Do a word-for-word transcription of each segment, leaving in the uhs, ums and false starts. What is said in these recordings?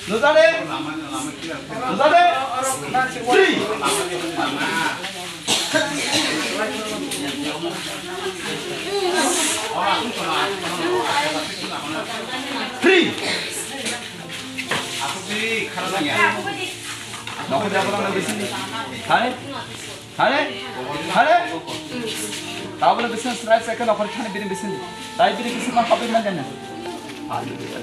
Nujade? Nujade? Free! Free! Nokho jabo nang bisi. Hai? Hale? Hale? Tabole bisin srai srai ke nokor thani bini bisin. Tai bini bisin ma habi ma jana. Hallelujah.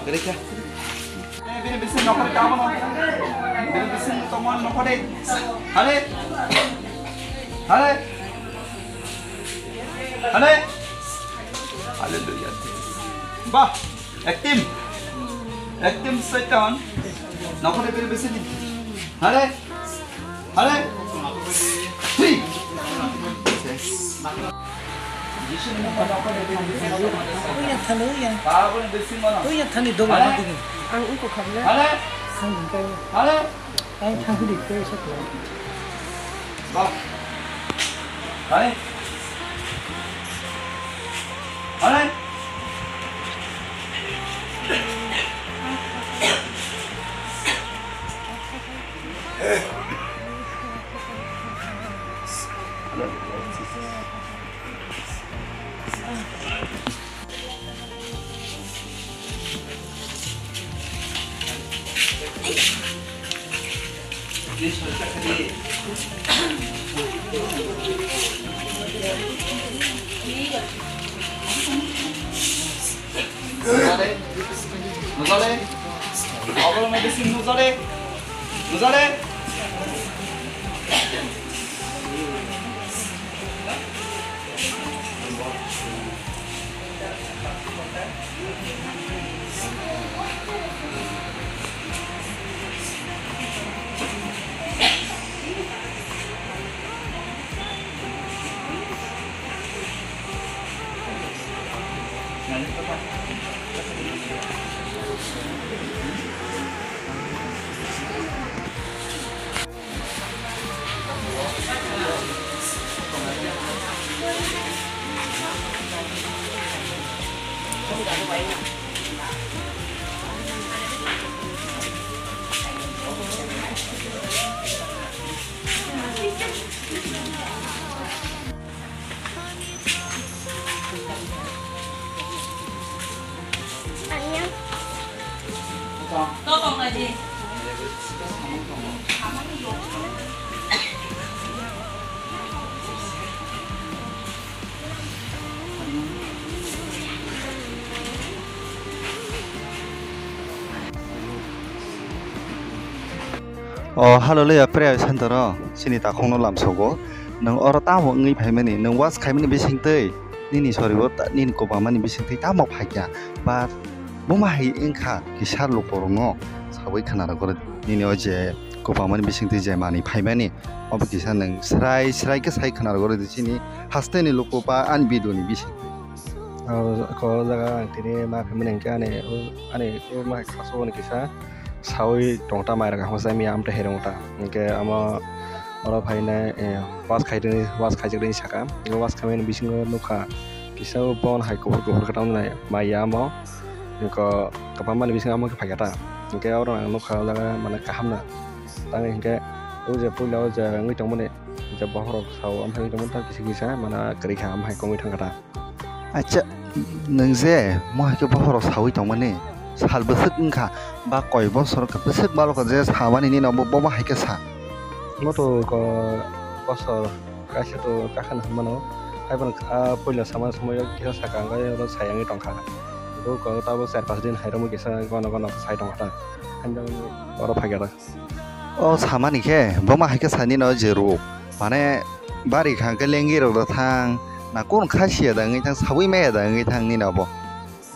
Gere kya? Eh, bini bisin nokor kamo no. Bini bisin tomon nokor de. Hale? Hale? Hale? Hallelujah. Bah. Ektim. Ektim Satan. Nokode beri besi ni. Hale. Hale. Free. Uya thani, uya. Uya thani dong. Hale. Ang uko khabla. Hale. Ang tei. Hale. Ang thang di tei sa ko. Ba. Hale. Hale. Nujale? Nujale? Obo medicine nujale? Nujale? O hallelujah prayer center o chini takhukno lamsogo. Nwng oro tamo wngwi phaimani? Nwng was khaimani bisingtwi nini soribo ta-, nini kwbangmani bisingtwi tamo phaikha? Ba buma hai wngkha kisa lukurokno sawi khwnarwgwi nini o je kwbangmani bisingtwi je manwi phaimani, obo kisa nwng srai srai khe sai khwnarwgwi di chini hasteni luku ba ani video ni bisingtwi. O jaga ang tini ma phaimani hwnkhe ani, ani ma khasuguni kisa sawi tongta mairok kaham sai miya amtwi herung ta. Hwnkhe amo oro phainai, eh, was khaidini, was khaijakdini saka. Hwnkhe was khaimani bisingo nukha kisa bon hai kuphur kuphur khe tamnai maya amo. Hwnkhe kwbangmani bisingo amo khe phaikha ta. Hwnkhe oro ang nukha o jaga mane kaham na. Tangwi hwnkhe o je puila o je wngwi tongmani je bohrok sao amthai wngwi tongmani ta kisa kisa mane kwrwi kha amhai kongwi thangkha ta. Acha, nwng je mo hai khe bohrok sawi tongmani sal bwswk wngkha ba koi bosor wngkha, bwswk balo kha je samani nini obo, bobo hai khe sa. Mo to ko bosor kaisa to kakhwlwng hwnmano, haiphano a puila samani somoio kisa sakha wngkha, oro sai wngwi tongkha. Bo ko tabuk char pas din hai romwi kisa gono gono sai tongkha ta. Haino oro phaikha ta. O samani khe boma hai khe sani no je ruk, mane bari kha khe lengi rok da thang, na kun kha siya da wngwi thang, sawi maya da wngwi thang nini obo.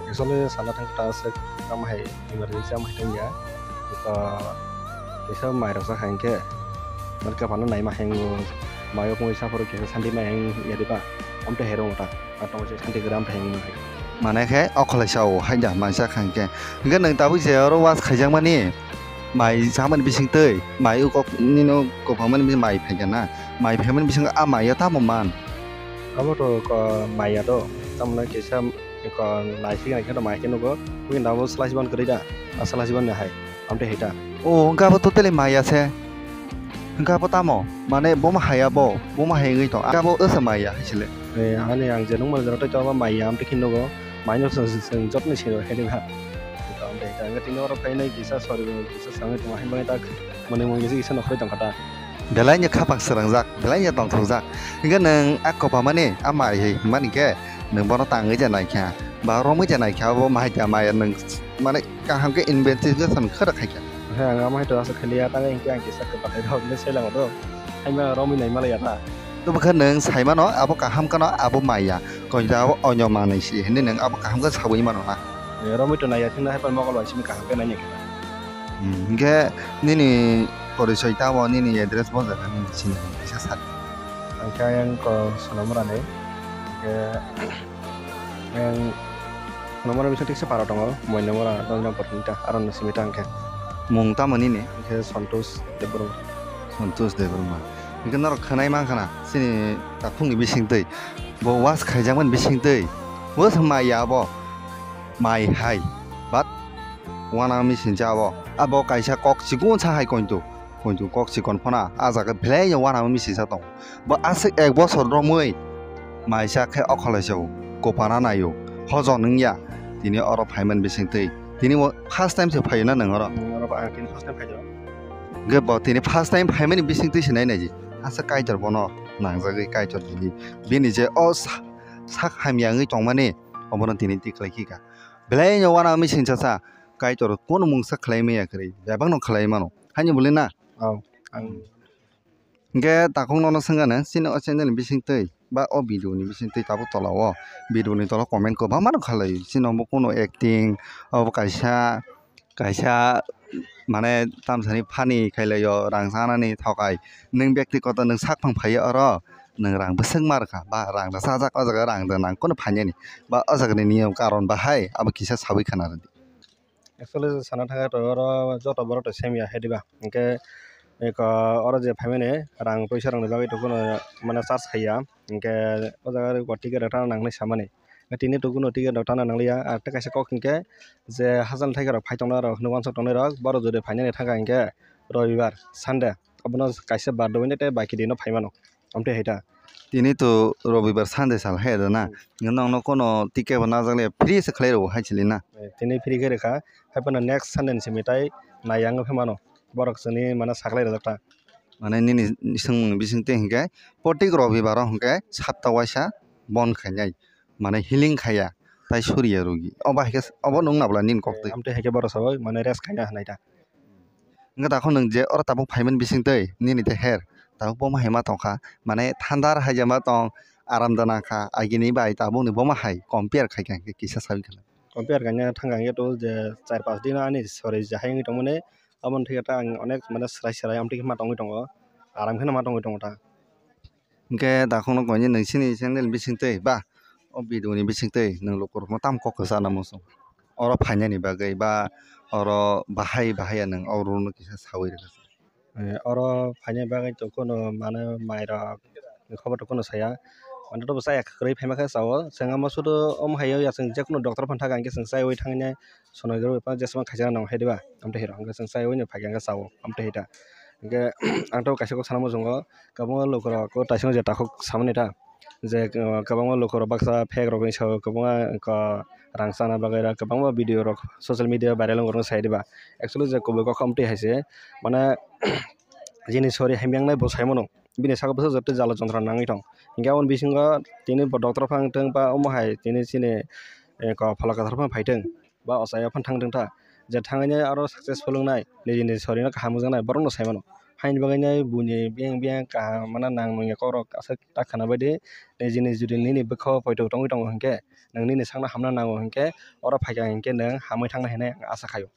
Actually sana thang ta se kam hai emergency am hai thang ya. Ko kisa mai rok sa kha hingke mar ka pano nai ma heng mai ok mui sa phoro kisa santi mai heng ya diba. Am te hero ta. Ato je santi gram thai nung hai. Mane khe o khwlai sao hai da mansa kha hingke. Hingke nwng tabuk je oro was khaijakmani mai chamani bisingtwi mai ukok nino kwbangmani bising mai phaikha na. Mai phaimani bisingo a mai o tamo man? Abo to ko maya do, tamno kisa ko naisik naikhe to mai khe nugo, buini abo slice ban kwrwi da, a slice ban hai, amte hai ta. O, hwnkhe abo totally maya se. Hwnkhe abo tamo? Mane bomo hai abo, bomo hai wngwi tong. Hwnkhe abo wngsa maya hai sile. Eh, ani ang je nukmani jora tei to abo maya amte khe nugo, maino chwng, chwng jotoni siro hai diba. Amte hai ta, hwnkhe tini oro phainai kisa sorry, kisa swngwi tongo, hai mani tak. Mwnwi mwnwi se kisa nokhorwi tongkha ta. Belai ni khapang srangjak, belai ni tongthokjak. Hingke nwng a kopamani a mai hai hwnmani khe nwng bono tangwi je naikha, ba romwi je naikha, abo mahai ta maya nwng mane kaham khe investigation khe rwkhaikha. He, ang amo hai to aswk khailiya, tamo hingke ang kisa kwbathai rok le sailango do. Hai ma romwi nai malaya ta. Tobokhe nwng saimano abo kaham kheno abo maya, kointa abo onyo manwi si hinwi nwng abo kaham khe sawi mano na. Eh, romwi to naiya thangna hai phan mokol bai simi kaham khe naini khe. Hmm, hingke nini porichoi tamo, nini address bo jaga nini sini kisa sadi. Ang khe ayang ko Sonamura ni. Hingke ayang Sonamura bisa tiksa para tongo, Moinamura, Dondra Porhinta, aro no simi tang khe. Mung tamo nini? Ang khe Santosh Debbarma. Santosh Debbarma. Hingke norok khwnai mankha na, sini takhukni bising twi. Bo was khaijakmani bising twi. Bo se maya abo. Mai hai. But Uanama machine se abo. Abo kaisa kok chikon sa hai kointu. Kointu kok chikon phona. A jaga belai no uanama machine sa tongo. Bo aswk ek bosor romwi maisa khe okholaisao. Kopana naio. Hojon wngya. Tini oro phaimani bising twi. Tini bo first time se phaio na nwng oro? Oro ba, tini first time phaio. Ge bo tini first time phaimani bising twi se nai naidi. Aswk Kaitor bono nangjagwi Kaitor tini. Bini je o sa-, sak hamya wngwi tongmani obono tini tikhlai khika. Belai no uanama machine sa sa. Kaitor kono mungsa khlai maya kwrwi, bebak no khlai mano. Haini bwlwi na? Oh, ang. Hingke takhuk nono swngkha nang, chini o channel ni bising twi, ba o video ni bising twi tabuk tola o, video ni tola comment kwbangma no khalai. Chini bo kono acting, obo kaisa, kaisa mane tamsani funny khailai o, rang chanani thokai. Nwng byakti kotor nwng sak phang phai oro, nwng rang bwswk ma rwkha, ba rang da chajak o jaga rang da nang kono phainani, ba o jaga ni niyom karon bahai abo kisa sawi khana rwdi. Actually, sana thangkhe to oro joto borok to same ya hai diba. Hingke eko oro je phaimani rang puisa rokni bagwi to kuno mane charge khaiya. Hingke o jaga o ticket rok tana nangnai samani. Tini to kuno ticket rok tana nangliya. Ar tei kaisa kok hingke je hachal thaike rok phai tongnai rok, hinwi uansuk tongnai rok, borok jodi phainani thangkha hingke Robibar, Sunday, abono kaisa bar dowine tei baki dino phai mano. Amtwi hai ta. Tini to Robibar Sunday sal hai da na. Hmm. Nokno kono ticket bo najak le free se khlai rwo hai chili na. Eh, tini free khe rwkha. Hai phano next Sunday ni simi tai nai yang phai mano. Borok chini mane saklai rwjak ta. Mane nini swngmung bising twi hinkhe protik Robibar o hinkhe sapta waisa bon khainai. Mane healing khaiya. Tai suriya rogi. Obo hai khe obo nwng nabla nini kok twi. Amtwi hai khe borok sabai mane rest khaina hinai ta. Wngkha dakhok nwng je oro tabuk phaimani bisingtwi nini tei her tabuk bomo hai ma tongkha, mane thandar hai jema tong, aram da nangkha, agini bai tabukni bomo hai compare khaikha hinkhe kisa saui khe. Compare khaina thangkha hinkhe to je char panch din ani sori je hai wngwi tongmani, aboni thik ta ang onek mane swrai swrai amtwi khe ma tongwi tongo, aram kheno ma tongwi tongo ta. Hinkhe dakhokno koini nwng chini channel bisingtwi ba o video ni bisingtwi nwng lukurokno tamo kok kwchana muchung? Oro phainani bagwi ba oro bahai bahai ya nwng oro no kisa saui rwkha? Eh, oro phainani bagwi to kuno mane mairok ni khobor to kuno saya. Mane to bwsa ya kwrwi phaima khe chao. Chwng omo sudu omo hai ya chwng je kuno doctor phano thangkha hinkhe chwng chaiwi thangwi sonoi rwui phano jesmani khaijak nang hai diba? Amtwi hai rok hinkhe chwng chaiwi no phaikha hinkhe chao. Amtwi hai ta. Hinkhe ang to kaisa kok sana muchungo. Kwbangma lukurok o taisano je takhuk samani ta, je, uh, kwbangma lukurok baksa fake rokni sao kwbangma, uh, rang chana bagwi rok kwbangma video rok social media viral wng rok sai diba. Actually je kubui kok amtwi hai se, mane, jini sori hamya wngnai bo sai mano, bini saka bwswk joto jala jontrona nangwi tong. Hinkhe aboni bisingo tini bo doctor phang tong ba omo hai tini chini, eh, pholakathar phano phai tong. Ba ochai phano thang tong ta. Je thangwi nai aro successful wngnai, nijini sorino kaham wngjaknai, borokno sai mano. Haini bagwi nai buini biyang biyang kaham mana nang nungya kokrok aswk ta khwna bai di. Nijini jodi nini bwkha o poito tongwi tongo hinkhe, nwng nini sakno hamna nango hinkhe, oro phaikha hinkhe nwng hamwi thangnai hinwi ang asa khaio.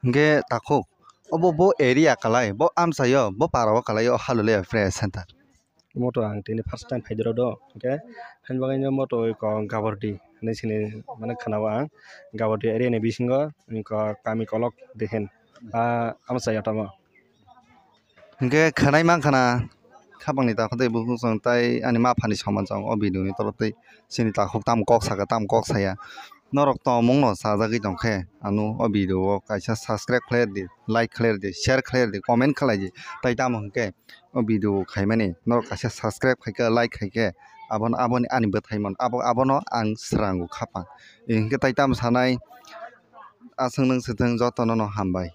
Hinkhe takhuk, obo bo area kwlai, bo amchaio, bo para o kwlai o Halolea Prayer Center. Moto ang tini first time phaidoro do, hinkhe haini bagwi no moto ko Gabordi hinwi sini mane khwnao ang, Gabordi area ni bisingo ko kami kolok de hin, ah, amchai ya tamo. Hinkhe khwnai mankha na khapangni takhuk tei bukhuk chwng tai ani ma phani soman chwng o video ni toro tei chini takhuk tamo kok saka tamo kok saya. Norok tongmung no chajagwi tongkhe ano o video o kaisa subscribe khlai di, like khlai di, share khlai di, comment khlai di. Tai tamo hwnkhe o video khaimani norok kaisa subscribe khaikhe, like khaikhe, abono, aboni ani bwthaimon abo, abono ang srango khapang. Hinkhe tai tamo sanai, aswk nwng swthwng jotono no hambai.